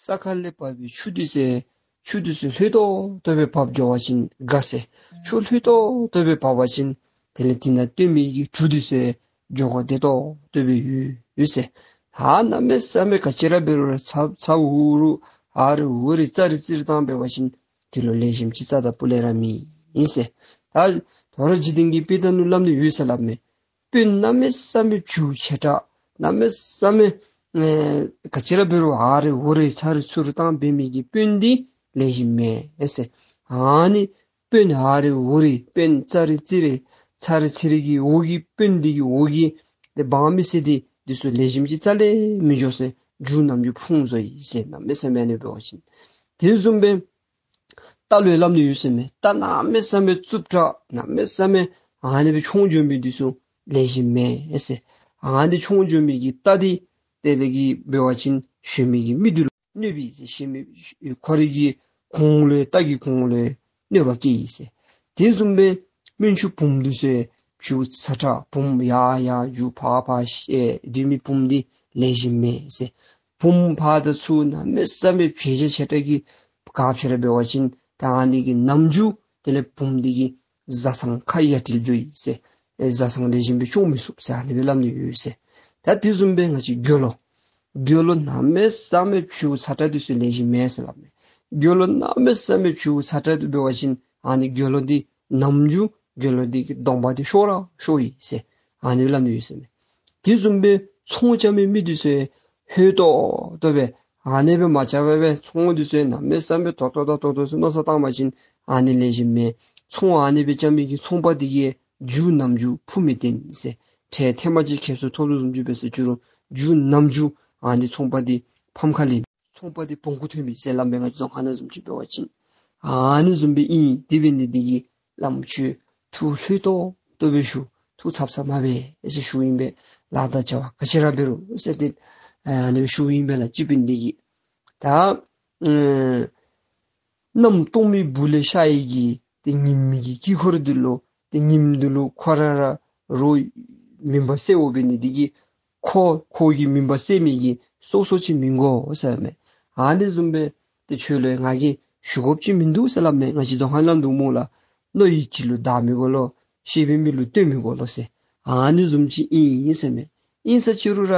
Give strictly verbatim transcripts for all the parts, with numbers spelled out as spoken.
ས་ཁ་ལས་བབས་པའི་ཆུ་འདི་ཚུ་ཆུ་འདི་ཚུ་ལྷོད་ཏོག་ཏོ་སྦེ་བབས་འགྱོ་བ་ཅིན་དགའ་ཟེར། ཆུ་ལྷོད་ཏོག་ཏོ་སྦེ་བབས་པ་ཅིན་དེ་ལས་དེ་ནང་སྟོན་མི་གི་གྲུ་འདི་ཚུ་འགྱོ་སྒོ་བདེ་ཏོག་ཏོ་སྦེ་ཡོད་ཡོད་ཟེར། ད་གནམ་མེད་ས་མེད་ག་ཅི་ར་འབད་རུང་ར་ཚ་ཚ་འུར་འུར་ཧ་རི་ཧུ་རི་ཙ་རི་ཙི་རི་བཏང་འབད་བ་ཅིན་དེ་ལུ་ལེགས་ཤོམ་ཅིག་རྩ་དང་སྤུ་ལས་ར་མེད་ཨིན་ཟེར། ད་དོ་རུང་འཇིག་རྟེན་གྱི་དཔེ་གཏམ་ལུ་སླབ་ནི་ཡོད་ཟེར་སླབ་མས། སྤུན་གནམ་མེད་ས་མེད་བྱིའུ་ཆེ་དྲགས་གནམ་མེད་ས་མེད་ཨེ་ག་ཅི་ར་འབད་རུང་ཧ་རི་ཧུ་རི་ཚ་རི་ཚུ་རི་བཏང་འབད་མི་གི་སྤུན་འདི་ལེགས་ཤོམ་མེན་ཟེར། ཨ་ནི་སྤུན་ཧ་རི་ཧུ་རི་སྤུན་ཙ་རི་ཙི་རི་ཚ་རི་ཚི་རི་གི་འོག་གི་སྤུན་འདི་གི་འོག་གི་ཏེ་འབངས་མི་སེར་འདི་འདི་ཚུ་ལེགས་ཤོམ་ཅིག་རྩ་ལས་མི་འགྱོ་ཟེར། རྒྱུ་ནམ་རྒྱུན་ཕུང་བཟོ་ཡི་ཟེར། གནམ་མེད་ས་མེད་ཨ་ནི་འབད་བ་ཅིན། དེ་བཟུམ་སྦེ་རྟ་ལུ་ཡང་སླབ་ནི་ཡོད་ཟེར་མས། རྟ་གནམ་མེད་ས་མེད་རྩུབ་དྲགས་གནམ་མེད་ས་མེད་ཨ་ནི་སྦེ་མཆོང་འགྱོ་མི་འདི་ཚུ་ལེགས་ཤོམ་མེན་ཟེར། ཨ་ནི་མཆོང་འགྱོ་མི་གི་རྟ་འདི་དེ་ལས་ཀྱི་འབད་བ་ཅིན་ཞོན་མི་གི་མི་འདི་ལུ་གནོད་པས་ཟེར། ཞོན་མི་ཁོ་རའི་གི་གོང་ལུ་རྟ་གི་གོང་ལུ་གནོད་པ་བཀལ་ཡི་ཟེར། དེ་བཟུམ་སྦེ་སྨན་ཆུང་བུམོ་འདི་ཚུ་བྱིའུ་ཚ་དྲགས་བུམོ་ཡར་ཡར་རྒྱུག་ཕར་ཕར་བཤལ་སྡོད་མི་བུམོ་འདི་ལེགས་ཤོམ་མེན་ཟེར། བུམོ་ཕར་དང་ཚུར་གནམ་མེད་ས་མེད་བྱེལ་བྱེལ་ཆེ་དྲགས་ཀྱི་ག་ཅི་ར་འབད་བ་ཅིན་ད་ཨ་ནི་གི་ནམ་རྒྱུན་དེ་ལས་བུམོ་འདི་གི་བཟའ་ཚང་ཁ་ཡ་བྲལ་འགྱོ་ཡི་ཟེར། ཨེ་བཟའ་ཚང་ལེགས་ཤོམ་སྦེ་སྐྱོང་མི་ཚུགས་ཟེར་ཨ་ནི་སྦེ་སླབ་ནི་ཡོད་ཟེར། ད་དེ་བཟུམ་སྦེ་ང་བཅས་རྒོད་ལོ་རྒོད་ལོ་གནམ་མེད་ས་མེད་བྱིའུ་ཚ་དྲགས་འདི་ཚུ་ལེགས་ཤོམ་མེན་ཟེར་སླབ་མས། རྒོད་ལོ་གནམ་མེད་ས་མེད་བྱིའུ་ཚ་དྲགས་འདི་འབད་བ་ཅིན་ཨ་ནི་རྒོད་ལོ་འདི་ནམ་རྒྱུན་རྒོད་ལོ་འདི་གི་གདོང་པ་འདི་ཤོར་ར་ཤོར་ཡི་ཟེར་ཨ་ནི་སླབ་ནི་ཡོད་ཟེར་མས། དེ་བཟུམ་སྦེ་ཚོང་རྐྱབ་མི་མི་འདི་ཚུ་ལྷོད་ཏོག་ཏོ་སྦེ་ཨ་ནི་སྦེ་མ་རྐྱབ་པར་སྦེ་ཚོང་འདི་ཚུ་གནམ་མེད་ས་མེད་ཏོག་ཏོ་ཏོག་ཏོ་ཏོ་ཟེར་མནོ་བསམ་བཏང་པ་ཅིན་ཨ་ནི་ལེགས་ཤོམ་མེན། ཚོང་ཨ་ནི་སྦེ་རྐྱབ་མི་གི་ཚོང་པ་འདི་གིས་རྒྱུ་ནམ་རྒྱུན་ཕུ་མི་བཏོན་ཟེར། ཁྲལ་ཐེངས་མ་གཅིག་ཁེ་སང་ཐོབ་དོ་བཟུམ་ཅིག་འབད་ཟེར་ཅི་རུང་རྒྱུ་ནམ་རྒྱུན་ཨ་ནི་ཚོང་པ་འདི་ཕམ་ཁ་ལེན། ཚོང་པ་འདི་བོང་ཀུ་ཐོན་མི་ཟེར་སླབ་མས། ང་བཅས་རྫོང་ཁ་ནང་བཟུམ་ཅིག་འབད་བ་ཅིན་ཨ་ནི་བཟུམ་སྦེ་ཨིན། དེ་འབད་ནི་འདི་གིས་བླམ་ཁྱོད་ཐུགས་ལྷོད་ཏོག་ཏོ་སྦེ་བཞུགས། ཐུགས་ཚབ་ཚབ་མ་འབད་ཟེར་ཞུཝ་ཨིན་པས། ལཱ་དང་བྱ་བ་ག་ཅི་ར་འབད་རུང་ཟེར་ཏེ་ཨ་ནི་སྦེ་ཞུཝ་ཨིན་པས་ལགས། སྤྱི་དཔོན་འདི་གིས། ད་ཨེ་གནམ་སྟོང་མི་སྦུག་ལས་ཤར་ཡི་གི་ཏེ་ཉིམ་གི་དཀྱིལ་འཁོར་འདི་ལུ་ཏེ་ཉིམ་འདི་ལུ་ཁོ་ར་ར་རོགས་མུན་པ་སེལཝ་འབད་ནི་འདི་གིས་ཁོ་ཁོ་གི་མུན་པ་སེལ་མི་གི་སོ་སོ་ཅིག་མི་དགོ་ཟེར་མས། ཨ་ནི་བཟུམ་སྦེ་ཏེ་ཁྱོད་ལུ་ང་གིས་ཞུ་དགོཔ་ཅིག་མིན་འདུག་ཟེར་སླབ་མས། ང་བཅས་རྫོང་ཁ་ནང་སླབ་འདུག་སྨོ་ལགས། མནོ་ཡི་ཅིག་ལུ་བདའ་མི་དགོ་ལོ། ཤེས་པའི་མི་ལུ་སྟོན་མི་དགོ་ལོ་ཟེར། ཨ་ནི་བཟུམ་ཅིག་ཨིན་ཨིན་ཟེར་མས། ཨིན་ཟེར་ཅི་རུང་ར་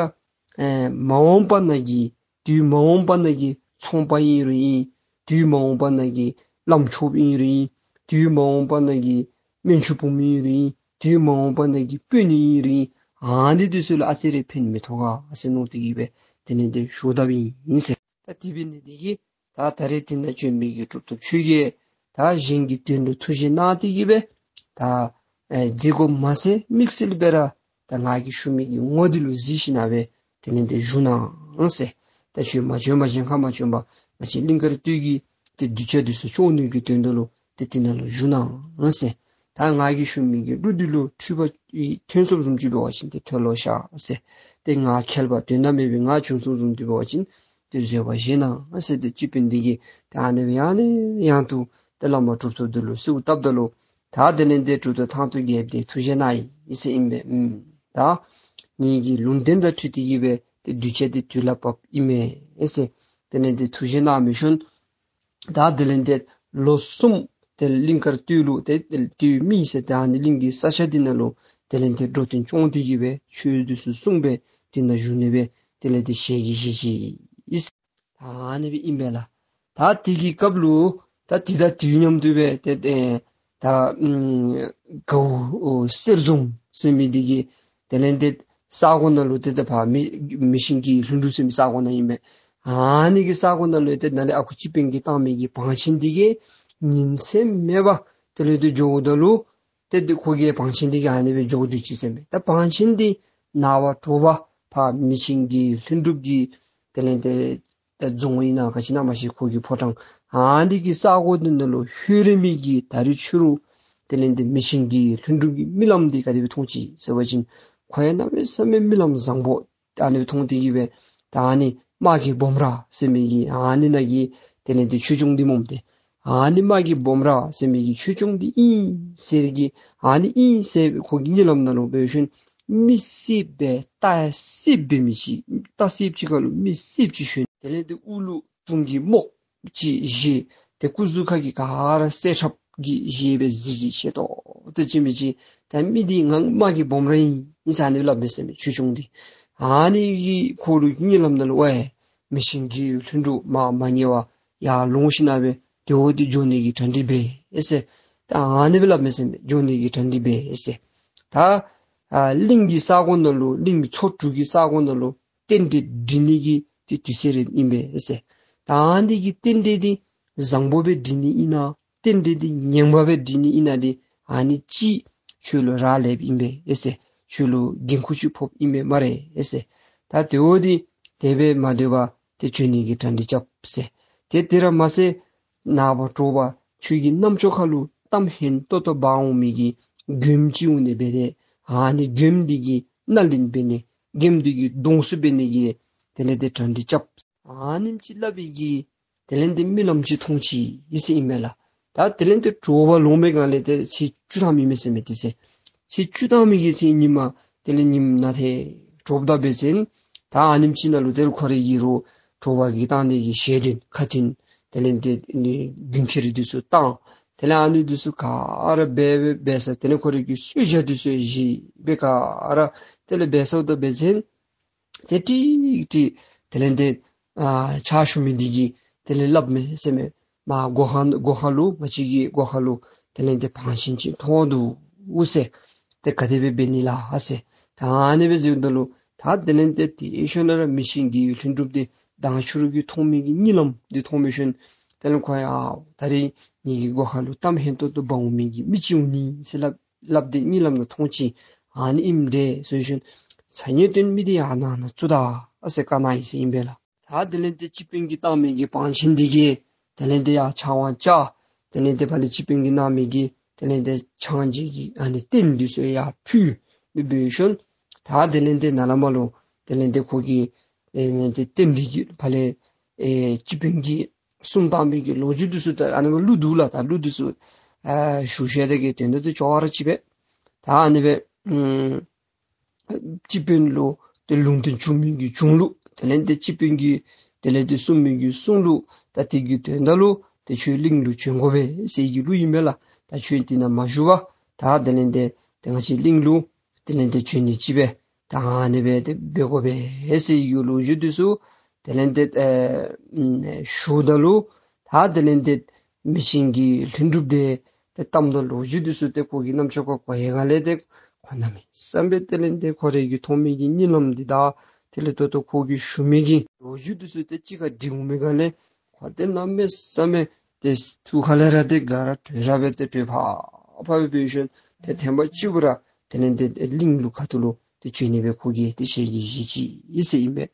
ཨེ་མ་འོངས་པ་ནང་གི་དུས་མ་འོངས་པ་ནང་གི་ཚོང་པ་ཨིན་རུང་ཨིན། དུས་མ་འོངས་པ་ནང་གི་བླམ་ཆོསཔ་ཨིན་རུང་ཨིན། དུས་མ་འོངས་པ་ནང་གི་སྨན་ཆུང་བུམོ་ཨིན་རུང་ཨིན། དུས་མ་འོངས་པ་ནང་གི་སྤུན་ཨིན་རུང་ཨིན། ཨ་ནི་འདི་ཚུ་ལུ་ཨ་ཙི་རེ་ཕན་མི་ཐོགས་ག་ཟེར་མནོ་སྟེ་གིས་སྦེ་དེ་ལས་ཏེ་ཞུ་དཔ་ཨིན་ཟེར། ད་དེ་འབད་ནི་འདི་གིས་ད་ད་རེས་འདི་ནང་བྱོན་མི་གི་གྲུབ་ཐོབ་ཁྱོད་ཀྱིས་ད་གཞན་གྱི་དོན་ལུ་ཐུགས་བཞེད་གནང་སྟེ་གིས་སྦེ་ད་ཨེ་མཛད་དགོ་མ་ཚད་དམིགས་བསལ་སྦེ་ར་ད་ང་གིས་ཞུ་མི་གི་ངོ་འདི་ལུ་གཟིགས་ཞིནམ་ལས་དེ་ལས་ཏེ་བཞུགས་གནང་ཟེར། ད་ཁྱོད་མ་བྱོན་པར་གཞན་ཁར་མ་བྱོན་པར་ང་བཅས་གླིང་དཀར་སྟོད་ཀྱི་ཏེ་གདུལ་བྱ་འདི་ཚུ་སྐྱོང་ནི་གི་དོན་དག་ལུ་ཏེ་འདི་ནང་ལུ་བཞུགས་གནང་ཟེར། ད་ང་གིས་ཞུ་མི་གི་གླུ་འདི་ལུ་འཁྲུལ་པ་ཨེ་ཐོན་སོངམ་བཟུམ་ཅིག་འབད་བ་ཅིན་ཏེ་མཐོལ་ལོ་བཤགས་ཟེར། ཏེ་ང་མཁས་པ་དོན་དག་མེད་པའི་ང་བྱུང་སོངམ་བཟུམ་ཅིག་འབད་བ་ཅིན་ཏེ་བཟོད་པ་བཞེས་གནང་ཟེར། ཏེ་སྤྱི་དཔོན་འདི་གིས་ད་ཨ་ནི་སྦེ་ཡང་ནས་ཡང་དུ་ཏེ་བླ་མ་གྲུབ་ཐོབ་འདི་ལུ་གསོལཝ་བཏབ་ད་ལུ་ད་དེ་ལས་ཏེ་གྲུབ་ཐོབ་ཐང་སྟོང་རྒྱལཔོ་འདི་ཐུགས་བཞེད་གནང་ཡི་ཟེར་ཨིན་པས། ཨུམ་ད་ངེ་གི་ལུང་བསྟན་དང་འཁྲིལ་ཏེ་གིས་སྦེ་ཏེ་གདུལ་བྱ་འདི་དུས་ལ་བབ་ཨིན་མས་ཟེར། དེ་ལས་ཏེ་ཐུགས་བཞེད་གནང་མི་ཤོང་། ད་དེ་ལས་ཏེ་ལོ་གསུམ་ཏེ་གླིང་དཀར་སྟོད་ལུ་ཏེ་སྟོད་སྨད་ཟེར་ད་ཨ་ནི་གླིང་གི་ས་ཆ་འདི་ནང་ལུ་དེ་ལས་ཏེ་འགྲོ་དོན་སྐྱོང་སྟེ་གིས་སྦེ་ཆོས་འདི་ཚུ་གསུངས་སྦེ་འདི་ནང་བཞུགས་ནི་སྦེ་དེ་ལས་ཏེ་ཞལ་གྱིས་བཞེས་ཅི་ཨིན་ཟེར། ད་ཨ་ནི་སྦེ་ཨིན་པས་ལགས། ད་དེ་གི་སྐབས་ལུ་ད་དེ་དང་དུས་མཉམ་དུ་སྦེ་ཏེ་ཏེ་ད་ཨམ་གའུ་གསེར་རྫོང་ཟེར་མི་འདི་གི་དེ་ལས་ཏེ་ས་གོ་ནང་ལུ་ཏེ་ཏེ་ཕར་མེ་མེ་ཤིང་གི་ལྷུན་གྲུབ་ཟེར་མི་ས་གོ་ནང་ཨིན་པས། ཨ་ནི་གི་ས་གོ་ནང་ལུ་ཏེ་ནཱ་ལས་ཨ་ཁུ་སྤྱི་དཔོན་གྱིས་བཏང་མི་གི་བང་ཆེན་འདི་གིས་ཉིན་མཚན་མེད་པར་དེ་ལུ་ཏེ་འགྱོཝ་ད་ལུ་ཏེ་ཏེ་ཁོ་གིས་བང་ཆེན་འདི་གིས་ཨ་ནི་སྦེ་འགྱོ་སྡོད་ཅི་ཟེར་མས། ད་བང་ཆེན་འདི་ནངས་པ་དྲོ་པ་ཕར་མེ་ཤིང་གི་ལྷུན་གྲུབ་ཀྱི་དེ་ལས་ཏེ་ད་རྫོང་ཨིན་ན་ག་ཅི་ཨིན་ན་མ་ཤེས། ཁོ་གི་ཕོ་བྲང་ཨ་ནི་གི་ས་གོ་འདི་ནང་ལུ་ལྷོད་རན་མི་གི་ད་རིས་ཕྱི་རུ་དེ་ལས་ཏེ་མེ་ཤིང་གི་ལྷུན་གྲུབ་ཀྱི་རྨི་ལམ་འདི་ག་དེ་སྦེ་མཐོང་ཅི་ཟེར་བ་ཅིན་ཁོ་ཡང་གནམ་མེད་ས་མེད་རྨི་ལམ་བཟང་པོ་ཨ་ནི་སྦེ་མཐོང་སྟེ་གིས་སྦེ་ད་ཨ་ནི་དམག་གི་སྦོམ་ར་ཟེར་མི་གི་ཨ་ནི་ནང་གི་དེ་ལས་ཏེ་ཆོས་སྐྱོང་འདི་སྨོ་ཏེ། ཨ་ནི་དམག་གི་སྦོམ་ར་ཟེར་མི་གི་ཆོས་སྐྱོང་འདི་ཨིན་ཟེར་གི་ཨ་ནི་ཨིན་ཟེར་ཁོ་གི་གཉིད་ལམ་ནང་ལུ་འབད་ཞིནམ་མི་སེརཔ་སྦེ་རྟ་སེརཔ་འབད་མི་ཅིག་རྟ་སེརཔ་ཅིག་ཁར་ལུ་མི་སེརཔ་ཅིག་ཞོན། དེ་ལས་ཏེ་དབུ་ལུ་ དཔུང་གི་རྨོག་ཅིག་བཞེས། ཏེ་སྐུ་གཟུགས་ཁ་གི་ག་ར་གསེར་ཁྲབ་ཀྱིས་བཞེས་སྦེ་གཟི་བརྗིད་ཆེ་ཏོག་ཏོ་ཅིག་མི་ཅིག། ད་མི་འདི་ངང་དམག་གི་སྦོམ་ར་ཨིན་ཟེར་ཨ་ནི་སླབ་མས་ཟེར་མས། ཆོས་སྐྱོང་འདི་ཨ་ནི་གི་ཁོ་ལུ་གཉིད་ལམ་ནང་ལུ་ཝའེ་མི་ཆེན་རྒྱལ་བའི་ལྷུན་གྲུབ་མ་མ་ཉལ་བར་ཡར་ལོང་ཞིན་ན་སྦེ་དེ་འོ་དེ་འགྱོ་ནི་གི་གྲ་སྒྲིག་འབད་ཟེར། ད་ཨ་ནི་སྦེ་སླབ་མས་ཟེར་མས། འགྱོ་ནི་གི་གྲ་སྒྲིག་འབད་ཟེར། ད་ཨ་གླིང་གི་ས་གོ་ནང་ལུ་གླིང་མཚོ་དྲུག་གི་ས་གོ་ནང་ལུ་རྟེན་འབྲེལ་འགྲིག་ནི་གི་ཏེ་དུས་ཚོད་རེ་ཨིན་པས་ཟེར། ད་ཨ་ནི་གི་རྟེན་འབྲེལ་འདི་བཟང་པོ་སྦེ་འགྲིག་ནི་ཨིན་ན་རྟེན་འབྲེལ་འདི་ངན་པ་སྦེ་འགྲིག་ནི་ཨིན་ན་འདི་ཨ་ནི་ཅིག་ཁྱོད་ལུ་རག་ལསཔ་ཨིན་པས་ཟེར། ཁྱོད་ལུ་འགན་ཁུར་ཅིག་ཕོགཔ་ཨིན་པས་སྨ་རེ་ཟེར། ད་དེ་འོ་འདི་དེ་སྦེ་མ་སྡོད་པར་ཏེ་བྱོན་ནི་གི་གྲ་སྒྲིག་རྐྱབ་ཟེར། ཏེ་དེ་ར་མ་ཚད་ནངས་པ་དྲོ་པ་ཁྱོད་ཀྱི་རྣམ་ཅོ་ཁ་ལུ་གཏམ་སྙན་ཏོག་ཏོ་འབག་འོང་མི་གི་མགྱོནམ་ཅིག་འོང་ནི་འབད་དེ་ཨ་ནི་མགྱོནམ་འདི་གི་སྣེ་ལེན་འབད་ནི་མགྱོནམ་འདི་གི་གདོང་བསུ་འབད་ནི་གི་དེ་ལས་ཏེ་གྲ་སྒྲིག་རྐྱབ། ཨ་ནེམ་ཅིག་སླབ་པའི་གི་དེ་ལས་ཏེ་རྨི་ལམ་ཅིག་མཐོང་ཅི་ཟེར་ཨིན་མས་ལགས། ད་དེ་ལས་ཏེ་དྲོ་པ་ལོང་པའི་སྒང་ལས་ཏེ་ཚེས་བཅུ་ཐམ་ཨིན་མས་ཟེར་མས། དེ་ཚེ་ཚེས་བཅུ་ཐམ་མི་གི་ཚེ་ཉིམ་དེ་ལས་ཉིམ་ནང་ཏེ་དྲོཔ་ད་འབད་བ་ཅིན་ད་ཨ་ནེམ་ཅིག་ནང་ལུ་ཏེ་ཁོ་རའི་གི་རོགས་དྲོ་པ་གི་བཏང་ནི་གི་ཞལ་འདོན་ཁ་ཐུན་དེ་ལས་ཏེ་རྒྱུན་ཁྱེར་འདི་ཚུ་བཏང་། དེ་ལས་ཨ་ནི་འདི་ཚུ་ག་ར་འབད་འབད་འབད་ས་དེ་ལས་ཁོ་རའི་གི་གསོལ་ཇ་འདི་ཚུ་བཞེས་སྦེ་ག་ར་དེ་ལས་འབད་ས་ད་འབད་བ་ཅིན་ཏེ་ཏིག་ཏིག་དེ་ལས་ཏེ་ཨ་ཕྱག་ཞུ་མི་འདི་གིས་དེ་ལས་སླབ་མས་ཟེར་མས། མ་སྒོ་ཁ་སྒོ་ཁ་ལུ་ང་བཅས་ཀྱི་སྒོ་ཁ་ལུ་དེ་ལས་ཏེ་བང་ཆེན་ཅིག་མཐོང་འདུག་ཟེར། ཏེ་ག་དེ་སྦེ་འབད་ནི་ལགས་ཟེར། ད་ཨ་ནི་སྦེ་ཟེརཝ་ད་ལུ་ད་དེ་ལས་ཏེ་དེའི་ཤུལ་ལས་ར་མི་ཆེན་རྒྱལ་བའི་ལྷུན་གྲུབ་འདི་མདང་ཕྱི་རུ་གི་མཐོང་མི་གི་གཉིད་ལམ་འདི་མཐོང་མི་ཤུལ་དེ་ལས་ཁོ་ཡང་ད་རིས་ངེ་གི་སྒོ་ཁ་ལུ་གཏམ་སྙན་ཏོག་ཏོ་འབག་འོང་མི་གི་མི་ཅིག་འོང་ནི་ཟེར་སླབ་སླབ་སྟེ་གཉིད་ལམ་ནང་མཐོང་ཅི། ཨ་ནི་ཨིནམ་འདྲས་ཟེར་ཞིནམ་ལས་ངེས་དོན་མི་འདི་ཡར་ནང་ན་བཙུགས་ད་ཨ་ཟེར་བཀའ་གནང་ཡི་ཟེར་ཨིན་པས་ལགས། ད་དེ་ལས་ཏེ་སྤྱི་དཔོན་གྱིས་བཏང་མི་གི་བང་ཆེན་འདི་གིས་དེ་ལས་ཏེ་ཡར་ཕྱག་དབང་བཅར། དེ་ལས་ཏེ་ཕར་ལས་སྤྱི་དཔོན་གྱིས་གནང་མི་གི་དེ་ལས་ཏེ་ཕྱག་མཇལ་གྱི་ཨ་ནི་རྟེན་འདི་ཚུ་ཡར་ཕུལ་འབད་ཞིནམ་ལས་ད་དེ་ལས་ཏེ་ནཱ་ལས་མར་ལུ་དེ་ལས་ཏེ་ཁོ་གིས་དེ་ལས་ཏེ་རྟེན་འབྲེལ་གྱི་ཕར་ལས་ཨེ་སྤྱི་དཔོན་གྱིས་གསུངས་བཏང་མི་གི་ལོ་རྒྱུས་འདི་ཚུ་ད་ཨ་ནི་མར་གླུ་འདུག་ལགས། ད་གླུ་འདི་ཚུ་ཨ་ཞུ་ཞུ་སྟེ་གི་དོན་དག་འདི་ཅོག་ར་གཅིག་པས། ད་ཨ་ནི་སྦེ་ཨམ་སྤྱི་དཔོན་ལུ་ཏེ་ལུང་བསྟན་བྱུང་མི་གི་བྱུང་ལུགས་དེ་ལས་ཏེ་སྤྱི་དཔོན་གྱིས་དེ་ལས་ཏེ་གསུངས་མི་གི་གསུང་ལུགས་ད་དེ་གི་དོན་དག་ལུ་ཏེ་ཁྱོད་གླིང་ལུ་བྱོན་དགོ་པས་ཟེར་གྱི་གླུ་ཨིན་མས་ལགས། ད་ཁྱོད་འདི་ནང་མ་བཞུགས་པར་ད་དེ་ལས་ཏེ་ཏེ་ང་བཅས་གླིང་ལུ་དེ་ལས་ཏེ་བྱོན་ནི་ཅིག་སྦེ་ད་ཨ་ནི་སྦེ་ཏེ་འབད་དགོ་པས་ཟེར་གྱི་ལོ་རྒྱུས་འདི་ཚུ་དེ་ལས་ཏེ་ཨེ་ཨམ་ཞུཝ་ད་ལུ་ད་དེ་ལས་ཏེ་མི་ཆེན་གྱི་ལྷུན་གྲུབ་འདི་ཏེ་གཏམ་དང་ལོ་རྒྱུས་འདི་ཚུ་ཏེ་ཁོ་གི་རྣམ་ཅོ་ཁར་གོ་བའི་སྒང་ལས་ཏེ་ཁོ་གནམ་མེད་ས་མེད་དེ་ལས་ཏེ་ཁོ་རའི་གི་མཐོང་མི་གི་གཉིད་ལམ་འདི་དང་དེ་ལས་ད་ལྟོ་ཁོ་གིས་ཞུ་མི་གི་ལོ་རྒྱུས་འདི་ཚུ་ཏེ་གཅིག་ཁར་འདྲིས་འོང་མི་སྒང་ལས་ཁོ་ཏེ་གནམ་མེད་ས་མེད་ཏེ་ཐུགས་ཁ་ལས་ར་ཏེ་དགའ་ར་སྤྲོ་ར་སྦེ་ཏེ་སྤྲོ་ཕག་ཕག་སྦེ་འབད་ཞིནམ་ལས་ཏེ་ཐེངས་པ་གཅིག་པུ་ར་དེ་ལས་ཏེ་གླིང་ལུ་ཁ་ཐུག་ལུ་ཏེ་བྱོན་ནི་སྦེ་ཁོ་གིས་ཏེ་ཞལ་གྱིས་བཞེས་ཅི་ཨིན་ཟེར་ཨིན་པས།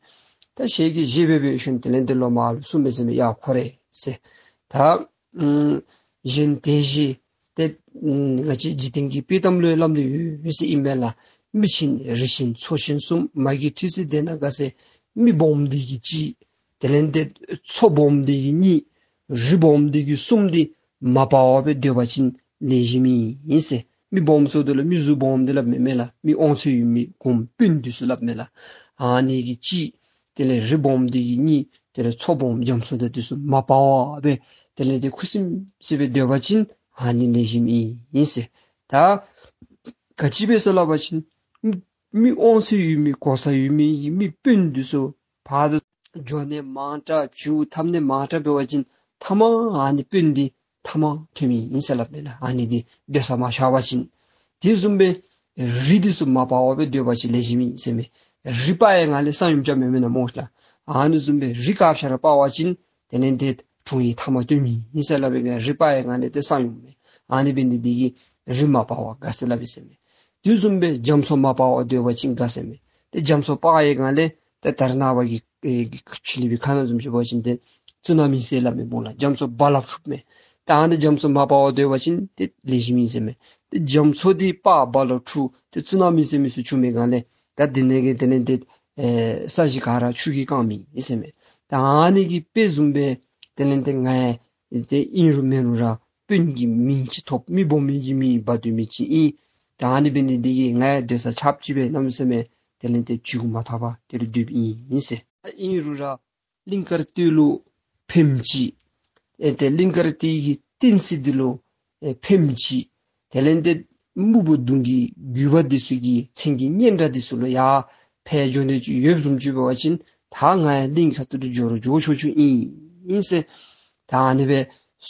ད་ཞལ་གྱིས་བཞེས་སྦེ་འབད་ཞིནམ་ལས་དེ་ལས་ཏེ་སློབ་མ་ལུ་གསུངས་པས་ཟེར་མས། ཡ་ཁོ་རེ་ཟེར། ད་ཨམ་གཞན་དེ་བཞིན་ཏེ་ཨམ་ང་བཅས་འཇིག་རྟེན་གྱི་དཔྱེ་གཏམ་ལུ་སླབ་ནི་ཡོད་ཟེར་ཨིན་མས་ལགས། མི་ཆེན་རི་ཆེན་མཚོ་ཆེན་གསུམ། མ་གི་འཁྲིད་ཚུལ་དེ་ན་དགའ་ཟེར། མི་སྦོམ་འདི་གིས་གཅིག། དེ་ལས་ཏེ་མཚོ་སྦོམ་འདི་གིས་གཉིས། རི་སྦོམ་འདི་གིས་གསུམ་འདི་མ་སྤར་བར་སྦེ་སྡོད་པ་ཅིན་ལེགས་ཤོམ་ཨིན་ཟེར། མི་སྦོམ་ཟེརཝ་ད་ལུ་མི་གཟུགས་སྦོམ་འདི་སླབ་མེན་མས་ལགས། མི་དབང་ཚད་ཡོད་མི་གོངམ་དཔོན་འདི་ཚུ་སླབ་མས་ལགས། ཨ་ནི་གིས་གཅིག། དེ་ལས་རི་སྦོམ་འདི་གིས་གཉིས། དེ་ལས་མཚོ་སྦོམ་རྒྱ་མཚོ་དང་འདི་ཚུ་མ་སྤར་བར་སྦེ་དེ་ལས་ཏེ་ཁུ་སིམ་སི་སྦེ་སྡོད་པ་ཅིན་ཨ་ནི་ལེགས་ཤོམ་ཨིན་ཟེར། ད་ག་ཅི་སྦེ་ཟེར་སླབ་པ་ཅིན་མི་དབང་ཚད་ཡོད་མི་གོ་ས་ཡོད་མི་གི་མི་དཔོན་འདི་ཚུ་ཕར་འགྱོ་ནི་མང་དྲགས་བྱོག་འཐབ་ནི་མང་དྲགས་འབད་བ་ཅིན་མཐའ་མ་ཨ་ནི་དཔོན་འདི་མཐའ་མ་ཐོནམ་ཨིན་ཟེར་སླབ་མས་ལགས། ཨ་ནི་འདི་སྡོད་ས་མ་ཤར་བ་ཅིན། དེ་བཟུམ་སྦེ་རི་འདི་ཚུ་མ་སྤར་བར་སྦེ་སྡོད་པ་ཅིན་ལེགས་ཤོམ་ཨིན་ཟེར་མས། རི་སྤར་བའི་སྒང་ལས་ས་ཡོམ་རྐྱབ་མི་མེན་ན་མོ་ཤིག་ལགས། ཨ་ནི་བཟུམ་སྦེ་རི་དཀརཔོ་ཅིག་ར་སྤར་བ་ཅིན་དེ་ལས་ཏེ་དྲུང་ཡིག་མཐའ་མ་ཐོནམ་ཨིན་ཟེར་སླབ་པའི་སྒང་རི་སྤར་བའི་སྒང་ལས་ཏེ་ས་ཡོམ་མས། ཨ་ནི་འབད་ནི་འདི་གིས་རི་མ་སྤར་བར་དགའ་ཟེར་སླབ་ཨིན་ཟེར་མས། དེ་བཟུམ་སྦེ་རྒྱ་མཚོ་མ་སྤར་བར་སྡོད་པ་ཅིན་དགའ་ཟེར་མས། ཏེ་རྒྱ་མཚོ་སྤར་བའི་སྒང་ལས་ཏེ་ད་རེས་ནངས་པ་གི་ཨེ་གི་ཕྱི་གླིང་པའི་ཁ་ནང་བཟུམ་ཅིག་འབད་བ་ཅིན་ཏེ་ཙུ་ན་མི་ཟེར་སླབ་མས་སྨོ་ལགས། རྒྱ་མཚོ་རྦ་རླབས་འཁྲུགས་མས། ད་ཨ་ནི་རྒྱ་མཚོ་མ་སྤར་བར་སྡོད་པ་ཅིན་ཏེ་ལེགས་ཤོམ་ཨིན་ཟེར་མས། ཏེ་རྒྱ་མཚོ་འདི་སྤར་རྦ་རླབས་འཁྲུགས་ཏེ་ཙུ་ན་མི་ཟེར་མི་ཚུ་བྱུང་མི་སྒང་ལས་ད་འདི་ནང་གི་དེ་ལས་ཏེ་ཨེ་ས་གཞི་ག་ར་ཆུ་གིས་བཀང་མི་ཨིན་ཟེར་མས། ད་ཨ་ནི་གི་དཔེ་བཟུམ་སྦེ་དེ་ལས་ཏེ་ང་ཡང་ཏེ་ཨིན་རུང་མེན་རུང་ར་དཔོན་གྱི་མིང་ཅིག་ཐོབ། མི་སྦོམ་མི་གི་མིང་འབག་སྡོད་མི་ཅིག་ཨིན། ད་ཨ་ནི་འབད་ནི་འདི་གིས་ང་ཡང་སྡོད་ས་ཆགསཔ་ཅིག་སྦེ་གནམ་མེད་ས་མེད་དེ་ལས་ཏེ་བྱུས་མ་ཐག་པར་དེ་ལུ་སྡོདཔ་ཨིན་ཟེར། ཨིན་རུང་ར་གླིང་དཀར་སྟོད་ལུ་ ཕནམ་ཅིག། ཨེ་ཏེ་གླིང་དཀར་སྟོད་ཀྱི་བསྟན་སྲིད་འདི་ལུ་ཨེ་ཕནམ་ཅིག། དེ་ལས་ཏེ་སྨུག་པོ་གདོང་གི་རྒྱུད་པ་འདི་ཚུ་གི་མཚན་གྱི་སྙན་གྲགས་འདི་ཚུ་ལུ་ཡང་ཕན་འབྱུང་ནི་ཅིག་ཡོདཔ་བཟུམ་ཅིག་འབད་བ་ཅིན་ད་ང་ཡང་གླིང་ཁ་ཐུག་ཏུ་འགྱོ་རུང་འགྱོ་ཆོག་ཆོག་ཨིན་ཨིན་ཟེར། ད་ཨ་ནི་སྦེ་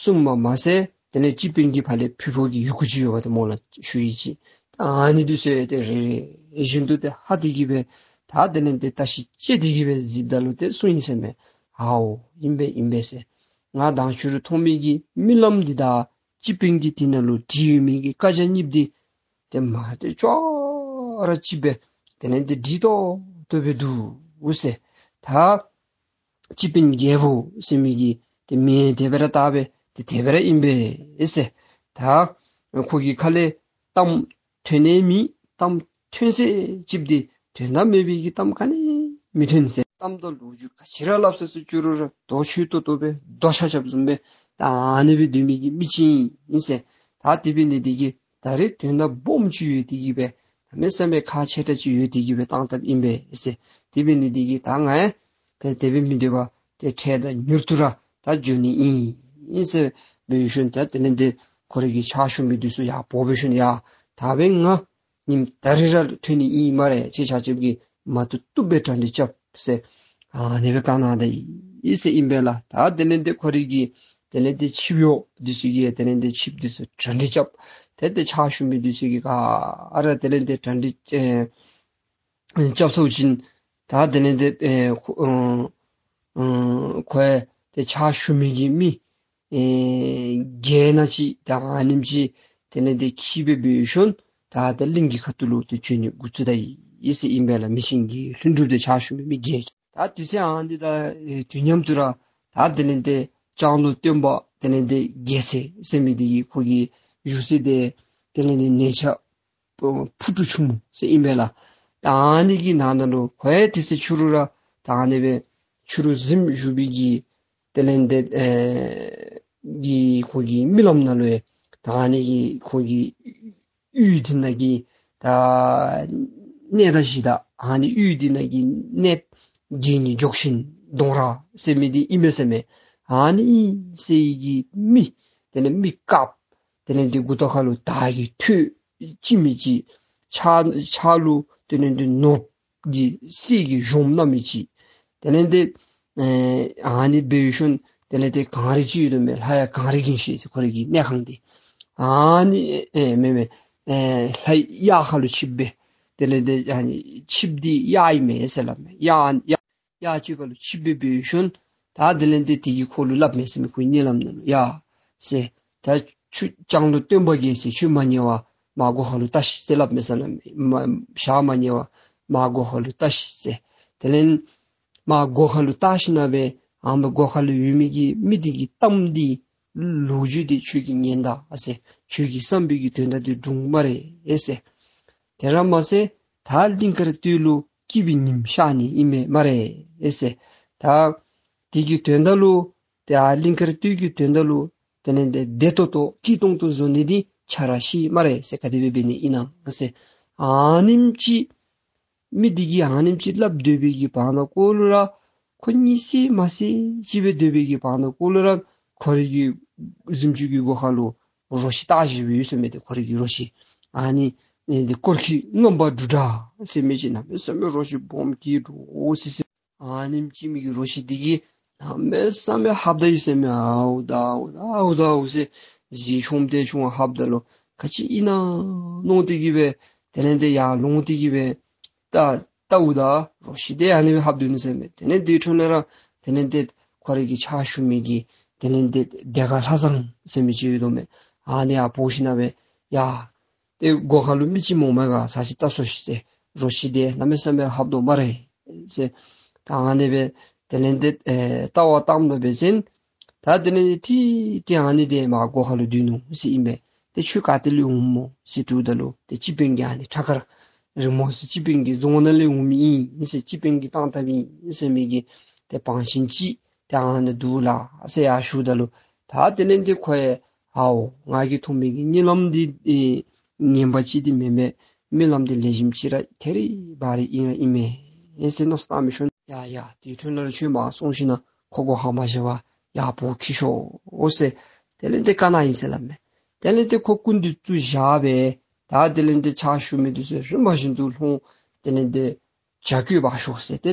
གསུངམ་མ་ཚད་དེ་ལས་སྤྱི་དཔོན་གྱིས་ཕར་ལས་ཕུལ་ཕོགས་ཀྱི་ཡི་གུ་ཅིག་ཡོདཔ་ད་སྨོ་ལགས་ཞུ་ཡི་ཅིག། ད་ཨ་ནི་འདི་ཚུ་ཡང་ཏེ་རེ་རེ་བཞིན་དུ་ཏེ་ཧ་དེ་གིས་སྦེ་ད་དེ་ལས་ཏེ་བརྟག་ཞིབ་དཔྱད་དེ་གིས་སྦེ་གཟིགསཔ་ད་ལུ་ཏེ་གསུངས་ཡི་ཟེར་མས། ཨའོ་ཨིན་པས་ཨིན་པས་ཟེར། ང་མདང་ཕྱི་རུ་མཐོང་མི་གི་རྨི་ལམ་འདི་དང་སྤྱི་དཔོན་གྱིས་དེ་ནང་ལུ་བྲིས་ཡོད་མི་གི་བཀའ་རྒྱ་གཉིས་པོ་འདི་ཏེ་མ་ཏེ་ཅོག་ར་གཅིགཔ་སྦེ་དེ་ལས་ཏེ་འགྲིག་ཏོག་ཏོ་སྦེ་འདུག་ཟེར། ད་སྤྱི་དཔོན་རྒྱལ་པོ་ཟེར་མི་གི་ཏེ་མིང་དེ་སྦེ་ར་བཏགས་པས། ཏེ་དེ་སྦེ་ར་ཨིན་པས་ཟེར། ད་ཁོ་གི་ཁ་ལས་གཏམ་ཐོན་ནི་མེད། གཏམ་ཐོན་ས་ཅིག་འདི་དོན་དག་མེད་པའི་གི་གཏམ་ག་ནི་མི་ཐོན་ཟེར། གཏམ་དང་ལོ་རྒྱུས་ག་ཅི་ར་སླབ་ས་སུ་བཅུག་རུང་ར་དོགས་ཆོད་ཏོག་ཏོ་སྦེ་དོགས་ཆགས་ཆགསཔ་བཟུམ་སྦེ་ད་ཨ་ནི་སྦེ་སྡོད་མི་གི་མི་ཅིག་ཨིན་ཟེར། ད་དེ་འབད་ནི་དེ་གིས་ད་རེས་དོན་དག་སྦོམ་ཅིག་ཡོད་དེ་གིས་སྦེ་གནམ་མེད་ས་མེད་ཁག་ཆེ་དྲགས་ཅིག་ཡོད་དེ་གིས་སྦེ་བཏང་བཏངམ་ཨིན་པས་ཟེར། དེ་འབད་ནི་དེ་གིས་ད་ང་ཡང་ཏེ་དེ་སྦེ་མི་སྡོད་པར་ཏེ་འཕྲལ་དང་མྱུར་དུ་ར་ད་འགྱོ་ནི་ཨིན་ཨིན་ཟེར་འབད་ཞིནམ་ད་དེ་ལས་ཏེ་ཁོ་རའི་གི་ཕྱག་ཞུ་མི་འདི་ཚུ་ཡར་འབོ་འབད་ཞིནམ་ཡ་ད་འབདན་ང་ཉིནམ་ད་རིས་ར་ཐོན་ནི་ཨིན་སྨ་རེ། ཁྱེད་ཆ་ཁྱབ་ཀྱིས་མ་བཏུབ་བཏུབ་སྦེ་གྲ་སྒྲིག་རྐྱབ་ཟེར་ཨ་ནི་སྦེ་བཀའ་གནང་ད་ཡི་ཟེར་ཨིན་པས་ལགས། ད་དེ་ལས་ཏེ་ཁོ་རའི་གི་དེ་ལས་ཏེ་ཆིབས་གཡོག་འདི་ཚུ་གིས་དེ་ལས་ཏེ་ཆིབས་འདི་ཚུ་གྲ་སྒྲིག་རྐྱབ། ཏེ་ཏེ་ཕྱག་ཞུ་མི་འདི་ཚུ་གིས་ག་ར་དེ་ལས་ཏེ་གྲ་སྒྲིག་ཨེ་རྐྱབ་ཚར་བ་ཅིན་ད་དེ་ལས་ཏེ་ཨེ་ཁོ་ཨ་ཨ་ཁོ་ཡང་ཏེ་ཕྱག་ཞུ་མི་གི་མི་ཨེ་བརྒྱད་ནང་ཅིག་ད་ཨ་ནེམ་ཅིག་དེ་ལས་ཏེ་འཁྱིད་སྦེ་འབད་ཞིནམ་ད་ཏེ་གླིང་གི་ཁ་ཐུག་ལུ་ཏེ་བྱོན་ནི་འགོ་བཙུགས་ད་ཡི་ཟེར་ཨིན་པས་ལགས། མི་ཆེན་གྱི་ལྷུན་གྲུབ་དང་ཕྱག་ཞུ་མི་མི་བརྒྱད། ད་དུས་ཚོད་ཨ་ནི་དང་ཨེ་དུས་མཉམ་དུ་ར་ད་དེ་ལས་ཏེ་ལྕང་ལོ་སྟོན་པ་དེ་ལས་ཏེ་རྒྱལ་མཚན་ཟེར་མི་འདི་གི་ཁོ་གི་བཞུགས་ས་འདི་དེ་ལས་ཏེ་ནེ་ཆ་ཕུ་ཕུ་ཏོ་ཆུང་མོ་ཟེར་ཨིན་པས་ལགས། ད་ཨ་ནི་གི་ནང་ན་ལུ་ཁོ་ཡང་དེ་ཚེ་ཕྱི་རུ་ར་ད་ཨ་ནི་སྦེ་ཕྱི་རུ་གཟིམ་བཞུགས་པའི་གི་དེ་ལས་ཏེ་ཨེ་གི་ཁོ་གི་རྨི་ལམ་ནང་ལུ་ཡང་ད་ཨ་ནི་གི་ཁོ་གི་གཡུས་འདི་ནང་གི་ད་གནས་བདག་གཞི་བདག་ཨ་ནི་གཡུས་འདི་ནང་གི་གནས་བརྒྱད་གཉིས་འཇོག་ཤིང་གདོང་ར་ཟེར་མི་འདི་ཨིན་མས་ཟེར་མས། ཨ་ནི་ཨིན་ཟེར་བའི་གི་མི་དེ་ལས་མི་དཀརཔོ་དེ་ལས་ཏེ་མགུ་ཏོ་ཁ་ལུ་དར་གྱི་ཐོད་བཅིངས་མི་ཅིག། ཕྱག་ཕྱག་ལུ་དེ་ལས་ཏེ་ནོར་གྱི་གསེར་གྱི་གཞོང་བསྣམས་མི་ཅིག། དེ་ལས་ཏེ་ཨེ་ཨ་ནི་འབད་ཞིནམ་དེ་ལས་ཏེ་གངས་རི་ཅིག་ཡོད་དོ་མས། ལྷ་ཡང་གངས་རི་གིས་བཤད་ཟེར་ཁོ་རའི་གི་གནས་ཁང་འདི། ཨ་ནི་ཨེ་མེན་མེན་ཨེ་ལྷ་གཡག་ཁ་ལུ་ཆིབས་སྦེ་དེ་ལས་ཏེ་ཨ་ནི་ཆིབས་འདི་གཡག་ཨིན་མས་ཟེར་སླབ་མས། གཡག་གཡག་གཡག་ཅིག་ཁ་ལུ་ཆིབས་སྦེ་འབད་ཞིནམ་ད་དེ་ལས་ཏེ་དེ་གིས་ཁོ་ལུ་སླབ་མས་ཟེར་མས། ཁོའི་གཉིད་ལམ་ནང་ལུ་ཡ་ཟེར་ད་ཁྱོད་ལྕང་ལོ་སྟོན་པ་རྒྱལ་མཚན་ཁྱོད་མ་ཉལ་བར་མར་སྒོ་ཁ་ལུ་བལྟ་ཤིག་ཟེར་སླབ་མས་ཟེར་སླབ་མས། མ་ཞག་མ་ཉལ་བར་མར་སྒོ་ཁ་ལུ་བལྟ་ཤིག་ཟེར། དེ་ལས་མར་སྒོ་ཁ་ལུ་བལྟ་ཞིནམ་སྦེ་ཨ་མ་སྒོ་ཁ་ལུ་ཡོད་མི་གི་མི་འདི་གི་གཏམ་འདི་ལོ་རྒྱུས་འདི་ཁྱོད་ཀྱིས་ཉན་ད་ཨ་ཟེར། ཁྱོད་ཀྱི་བསམ་པའི་གི་དོན་དག་འདི་འགྲུབ་སྨ་རེ་ཨེ་ཟེར། དེ་ར་མ་ཚད་ད་གླིང་དཀར་སྟོད་ལུ་སྐྱིད་པའི་ཉིམ་ཤར་ནི་ཨིན་མས་སྨ་རེ་ཨེ་ཟེར། ད་དེ་གི་དོན་དག་ལུ་ཏེ་ཨ་གླིང་དཀར་སྟོད་ཀྱི་དོན་དག་ལུ་དེ་ལས་ཏེ་བདེ་ཏོག་ཏོ་སྐྱིད་ཏོང་ཏོ་བཟོ་ནི་འདི་ཁྱོད་ར་ཤེས་སྨ་རེ་ཟེར། ག་དེ་སྦེ་འབད་ནི་ཨིན་ན་ཟེར། ཨ་ནེམ་ཅིག་མི་འདི་གིས་ཨ་ནེམ་ཅིག་སླབ་སྡོད་པའི་གི་བར་ན་ཀོ་ལུ་ར་ཁོ་གཉིད་སད་མ་སད་ཅིག་སྦེ་སྡོད་པའི་གི་བར་ན་ཀོ་ལུ་ར་ཁོ་རའི་གི་གཟིམ་ཅུང་གི་སྒོ་ཁ་ལུ་རོ་ཁྱི་བཏགས་ཅིག་སྦེ་ཡོད་ཟེར་མས། ཏེ་ཁོ་རའི་གི་རོ་ཁྱི་ཨ་ནི་ཨེ་འདི་སྐོར་ཁྱི་རྔམ་པ་འབྲུག་སྒྲ་ཟེར་མི་ཅིག་གནམ་མེད་ས་མེད་རོ་ཁྱི་སྦོམ་སྐྱེས་འགྲོ་སི་སི། ཨ་ནེམ་ཅིག་མི་གི་རོ་ཁྱི་འདི་གིས་གནམ་མེད་ས་མེད་ཧབ་ད་ཡི་ཟེར་མས། ཨའུ་ད་ཨའུ་ད་ཨའུ་ད་ཨའུ་ཟེར་གཟིག་ཆོམ་ཏེ་ཆུང་ཧབ་ད་ལོ་ག་ཅི་ཨིན་ན་མནོ་སྟེ་གིས་སྦེ་དེ་ལས་ཏེ་ཡར་ལོང་སྟེ་གིས་སྦེ་ད་ལྟཝ་ད་རོ་ཁྱི་འདི་ཨ་ནི་སྦེ་ཧབ་སྡོད་ནུག་ཟེར་མས། དེ་ལས་དེའི་འཕྲོ་ལས་ར་དེ་ལས་ཏེ་ཁོ་རའི་གི་ཕྱག་ཞུ་མི་གི་དེ་ལས་ཏེ་སྡེ་དགའ་ལྷ་བཟང་ཟེར་མི་ཅིག་ཡོད་དོ་མས། ཨ་ནི་ཡར་འབོ་ཞིནམ་སྦེ་ཡ་ཏེ་སྒོ་ཁ་ལུ་མི་ཅིག་མོ་མེ་ག་ས་ཅིག་བལྟ་སོང་ཤིག་ཟེར། རོ་ཁྱི་འདི་གནམ་མེད་ས་མེད་ཧབ་དོ་སྨ་རེ་ཟེར། ད་ཨ་ནི་སྦེ་དེ་ལས་ཏེ་ཨེ་ལྟ་བར་བཏངམ་ད་འབད་བ་ཅིན་ད་དེ་ལས་ཏེ་ཏེ་ཨ་ནི་འདི་མར་སྒོ་ཁ་ལུ་སྡོད་ནུག་ཟེར་ཨིན་པས། ཏེ་ཁྱོད་ག་ཏེ་ལས་འོངམ་སྨོ་ཟེར་དྲིཝ་ད་ལུ་ཏེ་སྤྱི་དཔོན་གྱིས་ཨ་ནི་ཁྲ་མཁར་རི་མོ་ཟེར་སྤྱི་དཔོན་གྱི་རྫོང་ནང་ལས་འོང་མི་ཨིན་ཟེར། སྤྱི་དཔོན་གྱིས་བཏང་བཏངམ་ཨིན་ཟེར་མི་གི་ཏེ་བང་ཆེན་ཅིག་ཏེ་ཨ་ནཱ་འདུག་ལགས་ཟེར་ཡར་ཞུཝ་ད་ལུ་ད་དེ་ལས་ཏེ་ཁོ་ཡང་ཨའོ་ང་གིས་མཐོང་མི་གི་གཉིད་ལམ་འདི་ཨེ་ངན་པ་ཅིག་འདི་མེན་མས། རྨི་ལམ་འདི་ལེགས་ཤོམ་ཅིག་ར་ཐད་རི་བ་རི་ཨིན་ར་ཨིན་མས་ཟེར་མནོ་བསམ་བཏང་བའི་ཤུལ་ཡ་ཡ་དེའི་འཕྲོ་ལས་ར་ཁྱོད་མར་སོང་ཞིནམ་ཁོ་སྒོ་ཁར་མ་བཞག་པར་ ཡག་པོ་འཁྱིད་ཤོག་ཟེར། དེ་ལས་ཏེ་བཀའ་གནང་ཡི་ཟེར་སླབ་མས། དེ་ལས་ཏེ་ཁོ་སྐུ་མདུན་བཙུགས་བཞག་སྦེ་ད་དེ་ལས་ཏེ་ཕྱག་ཞུ་མི་འདི་ཚུ་རིམ་པ་བཞིན་དུ་ལྷོང་དེ་ལས་ཏེ་ཇ་བསྐོལ་འབག་ཤོག་ཟེར་ཏེ་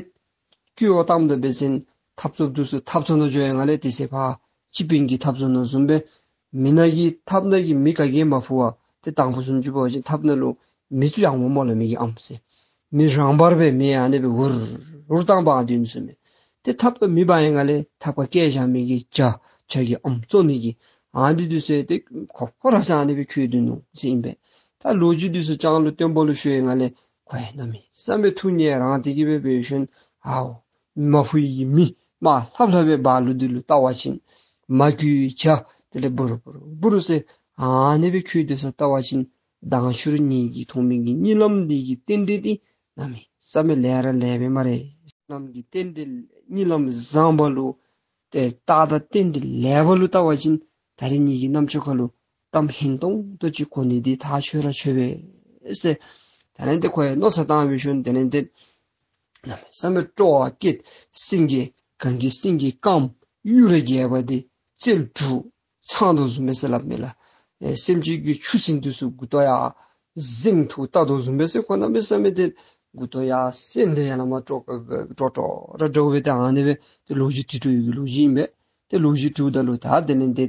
བསྐོལ་བར་བཏངམ་ད་འབད་བ་ཅིན་ཐབ་ཚུབ་འདི་ཚུ་ཐབ་ཚུབ་ནང་འགྱོ་ཡི་ང་ལས་དེ་ཚེ་ཕར་སྤྱི་དཔོན་གྱི་ཐབ་ཚུབ་ནང་བཟུམ་སྦེ་མི་ནང་གི་ཐབ་ནང་གི་མེ་ག་གིས་མ་ཕུ་བར་ཏེ་དང་ཕུ་བཟུམ་ཅིག་འབད་བ་ཅིན་ཐབ་ནང་ལུ་མེ་བཙུགས་ཡང་འོང་སྨོ་ལགས། མེ་གི་ཨམ་ཟེར། མེ་རང་འབར་སྦེ་མེ་ཨ་ནི་སྦེ་འུར་འུར་བཏང་འབག་སྡོད་ནུག་ཟེར་མས། ཏེ་ཐབ་ཁར་མེ་འབར་ཡི་ང་ལས་ཐབ་ཁར་བཀལ་བཞག་མི་གི་ཇ་ཇ་གི་ཨམ་བཙོ་ནི་གི་ཨ་ནི་འདི་ཚུ་ཏེ་ཁོ་ཁོ་ར་ས་ཨ་ནི་སྦེ་འཁྱིད་སྡོད་ནུག་ཟེར་ཨིན་པས། ད་ལོ་རྒྱུས་འདི་ཚུ་ལྕང་ལོ་སྟོན་པ་ལུ་ཞུ་ཡི་ང་ལས་ཁོ་ཡང་གནམ་མེད་ས་མེད་ཐུགས་མཉེས་རངས་ཏེ་གི་སྦེ་འབད་ཞིནམ་ཨའོ་མ་ཕུ་བའི་གི་མེ་དམར་ལྷབ་ལྷབ་སྦེ་འབར་ལུགས་འདི་ལུ་བལྟ་བ་ཅིན་མ་གོས་ཇ་དེ་ལས་འབུར་འབུར་འབུར་ཟེར་ཨ་ནི་སྦེ་འཁྱིད་སྡོད་ས་བལྟ་བ་ཅིན་མདང་ཕྱི་རུ་ངེ་གི་མཐོང་མི་གི་གཉིད་ལམ་འདི་གི་རྟེན་འབྲེལ་འདི་གནམ་མེད་ས་མེད་ལེགས་ར་ལེགས་པས་སྨ་རེ། གཉིད་ལམ་གྱི་རྟེན་འབྲེལ་གཉིད་ལམ་བཟང་པ་ལུ་ཏེ་རྟགས་དང་རྟེན་འབྲེལ་ལེགས་པ་ལུ་བལྟ་བ་ཅིན་ད་རིས་ངེ་གི་རྣམ་ཅོ་ཁ་ལུ་གཏམ་ཧན་ཏོང་ཏོ་ཅིག་གོ་ནི་འདི་ཐག་ཆོད་ར་ཆོད་པས་ཟེར། དེ་ལས་ཏེ་ཁོ་ཡང་མནོ་བསམ་བཏང་སྦེ་ཞིནམ་དེ་ལས་ཏེ་གནམ་མེད་ས་མེད་སྤྲོ་བ་སྐྱེས། སེང་གེ་གངས་ཀྱི་སེང་གེ་དཀརམོ་གཡུ་རལ་རྒྱས་པ་འདི་རྩལ་དྲུག་ཚང་དོ་བཟུམ་སྦེ་ཟེར་སླབ་མས་ལགས། ཨེ་སེམས་ཅན་གྱི་ཆུ་སྲིན་འདི་ཚུ་མགུ་ཏོ་ཡར་གཟེངས་ཐུག་བལྟ་དོ་བཟུམ་སྦེ་ཟེར། ཁོ་གནམ་མེད་ས་མེད་ཏེ་མགུ་ཏོ་ཡར་གཟེངས་ཏེ་ཡར་ལས་མར་ཀྲོག་ཀྲོ་ཀྲོ་ར་འདྲཝ་སྦེ་ཏེ་ཨ་ནི་སྦེ་ཏེ་ལོ་རྒྱུས་བྲིས་བྲིསཝ་གི་ལོ་རྒྱུས་ཨིན་པས། ཏེ་ལོ་རྒྱུས་བྲིསཝ་ད་ལུ་ད་དེ་ལས་ཏེ་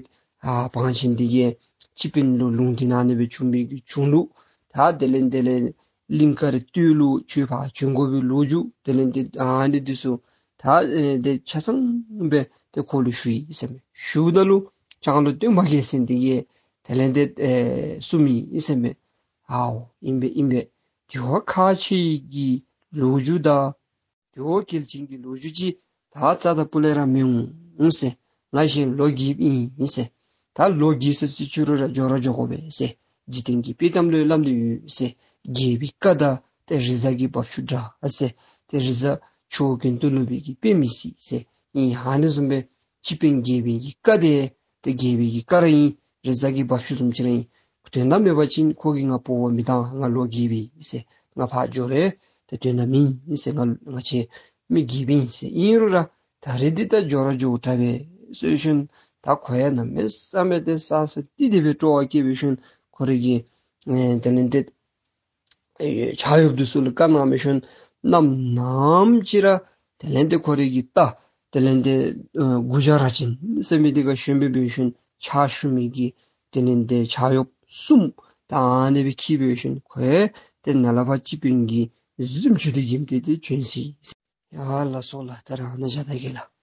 ཨ་བང་ཆེན་འདི་གིས་སྤྱི་དཔོན་ལུ་ལུང་བསྟན་ཨ་ནི་སྦེ་བྱུང་བའི་གི་བྱུང་ལུགས། ད་དེ་ལས་དེ་ལས་གླིང་དཀར་སྟོད་ལུ་ཆོས་ཕར་བྱོན་དགོ་པའི་ལོ་རྒྱུས་དེ་ལས་ཏེ་ཨ་ནི་འདི་ཚུ་ད་ཨེ་ཏེ་ཆ་ཚང་སྦེ་ཏེ་ཁོ་ལུ་ཞུ་ཡི་ཟེར་མས། ཞུཝ་ད་ལུ་ལྕང་ལོ་སྟོན་པ་རྒྱལ་མཚན་འདི་གིས་དེ་ལས་ཏེ་ཨེ་གསུངས་ཡི་ཟེར་མས། ཨའོ་ཨིན་པས་ཨིན་པས། དེ་བ་ཁག་ཆེ་གི་ལོ་རྒྱུས་དང་དེ་བ་གལ་ཆེན་གྱི་ལོ་རྒྱུས་ཅིག་ད་རྩ་དང་སྤུ་ལས་ར་མི་འོང་ཟེར། ང་གཞན་ལོ་རྒས་པ་ཨིན་ཟེར། ད་ལོ་རྒས་ས་ཅིག་ཅིག་རུང་ར་འགྱོ་ར་འགྱོ་དགོ་པས་ཟེར། འཇིག་རྟེན་གྱི་དཔེ་གཏམ་ལུ་སླབ་ནི་ཡོད་ཟེར། རྒས་པའི་བཀའ་དང་ཏེ་རི་གཟར་གྱི་རྦབ་ཆུ་འདྲ་ཟེར། ཏེ་རི་གཟར་ཆུ་བོ་གྱེན་དུ་ལུས་པའི་གི་དཔེ་མི་སྲིད་ཟེར། ཨིན་ཨ་ནི་བཟུམ་སྦེ་སྤྱི་དཔོན་རྒས་པའི་གི་བཀའ་དེ་ཏེ་རྒས་པའི་གི་བཀའ་ར་ཨིན། རི་གཟར་གྱི་རྦབ་ཆུ་བཟུམ་ཅིག་ར་ཨིན། དོན་དག་མེད་པ་ཅིན་ཁོ་གིས་ང་འབོ་བར་མི་བཏང་། ང་ལོ་རྒས་པས་ཟེར། ང་ཕར་འགྱོ་རུང་ཏེ་དོན་དག་མེད་ཟེར། ང་ང་བཅས་མི་རྒས་པས་ཟེར། ཨིན་རུང་ར་ད་རིས་འདི་ད་འགྱོ་ར་འགྱོཝ་དྲག་པས་ཟེར་ཞིནམ་ད་ཁོ་ཡང་གནམ་མེད་ས་མེད་ཏེ་ས་ས་ཏི་ཏི་སྦེ་སྤྲོ་བ་སྐྱེས་སྦེ་ཞིནམ་ཁོ་རའི་གི་ཨེ་དེ་ལས་ཏེ་ཨེ་ཕྱག་གཡོགཔ་འདི་ཚུ་ལུ་བཀའ་གནང་སྦེ་ཞིནམ་གནམ་ནམ་ཅིག་ར་དེ་ལས་ཏེ་ཁོ་རའི་གི་རྟ་དེ་ལས་ཏེ་ཨེ་གུ་ཇ་ར་ཅན་ཟེར་མི་འདི་ཁར་ཞོན་སྦེ་འབད་ཞིནམ་ཕྱག་ཞུ་མི་གི་དེ་ལས་ཏེ་ཕྱག་གཡོགཔ་གསུམ་ད་ཨ་ནི་སྦེ་འཁྱིད་སྦེ་ཞིནམ་ཁོ་ཡང་ཏེ་ནཱ་ལས་ཕར་སྤྱི་དཔོན་གྱི་གཟིམ་ཅུང་འདི་བརྒྱུད་དེ་ཏེ་བྱོན་ཅི། ཡ་ལགས་སོ་ལགས། ད་རེས་ནཱ་བཞག་ད་གེ་ལགས།